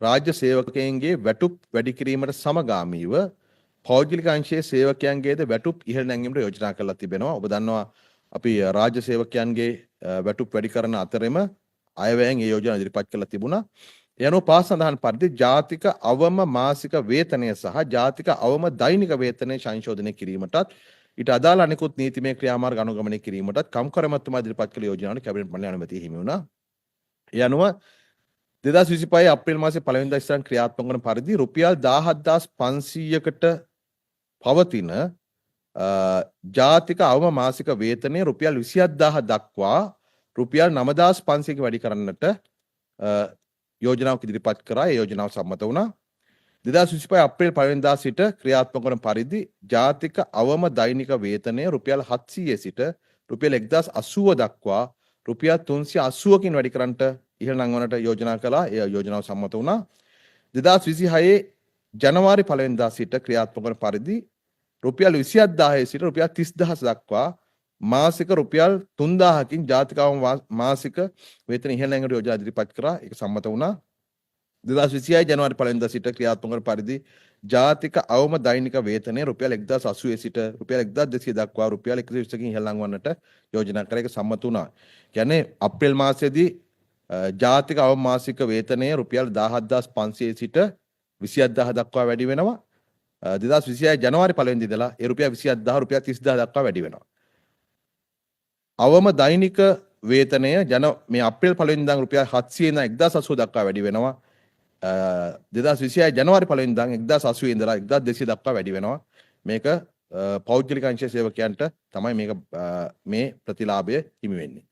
රාජ්‍ය සේවකයන්ගේ වැටුප් වැඩි කිරීමට සමගාමීව පෞද්ගලික අංශයේ සේවකයන්ගේද වැටුප් ඉහළ නැංවීමට යෝජනා කරලා තිබෙනවා. ඔබ දන්නවා අපි රාජ්‍ය සේවකයන්ගේ වැටුප් වැඩි කරන අතරෙම අයවැයෙන් ඒ යෝජනා ඉදිරිපත් කරලා තිබුණා. ඒ අනුව පහ සඳහන් පරිදි ජාතික අවම මාසික වේතනය සහ ජාතික අවම දෛනික වේතනය සංශෝධනය කිරීමටත් ඊට අදාළ අනෙකුත් නීතිමය ක්‍රියාමාර්ග අනුගමනය කිරීමටත් කම්කරු ඇමතිතුමා ඉදිරිපත් කළ යෝජනාවට කැබිනට් මණ්ඩලයේ අනුමැතිය හිමි වුණා. ඒ අනුව 2025 අප්‍රේල් මාසයේ පළවෙනිදා ඉස්සරන් ක්‍රියාත්මක වන පරිදි රුපියල් 17,500කට පවතින ජාතික අවම මාසික වේතනය රුපියල් 27,000 දක්වා රුපියල් 9,500ක වැඩි කරන්නට යෝජනාවක් ඉදිරිපත් කරා. ඒ යෝජනාව සම්මත වුණා. 2025 අප්‍රේල් පළවෙනිදා සිට ක්‍රියාත්මක වන පරිදි ජාතික අවම දෛනික වේතනය රුපියල් 700 සිට රුපියල් 1080 දක්වා රුපියල් 380කින් වැඩි කරන්නට ඉහළ නංවන්නට යෝජනා කළා. ඒ යෝජනාව සම්මත වුණා. 2026 ජනවාරි පළවෙනිදා සිට ක්‍රියාත්මක වන පරිදි රුපියල් 27,000 සිට රුපියල් 30,000 දක්වා මාසික රුපියල් 3,000කින් ජාතික අවම මාසික වේතන ඉහළ නැංවීමට යෝජනා ඉදිරිපත් කරා. ඒක සම්මත වුණා. 2026 ජනවාරි පළවෙනිදා සිට ක්‍රියාත්මක වන පරිදි ජාතික අවම දෛනික වේතනය රුපියල් 1080 සිට රුපියල් 1200 දක්වා රුපියල් 120කින් ඉහළ නංවන්නට යෝජනා කරා. ඒක සම්මත වුණා. කියන්නේ අප්‍රේල් මාසයේදී ජාතික අවම මාසික වේතනය රුපියල් 17,500 සිට 27,000 දක්වා වැඩි වෙනවා. 2026 ජනවාරි පළවෙනිදා ඉඳලා ඒ රුපියල් 27,000 රුපියල් 30,000 දක්වා වැඩි වෙනවා. අවම දෛනික වේතනය මේ අප්‍රේල් පළවෙනිදා ඉඳන් රුපියල් 700 ඉඳන් 1080 දක්වා වැඩි වෙනවා. 2026 ජනවාරි පළවෙනිදා ඉඳන් 1080 ඉඳලා 1200 දක්වා වැඩි වෙනවා. මේක පෞද්ගලික අංශයේ සේවකයන්ට තමයි මේක මේ ප්‍රතිලාභය හිමි වෙන්නේ.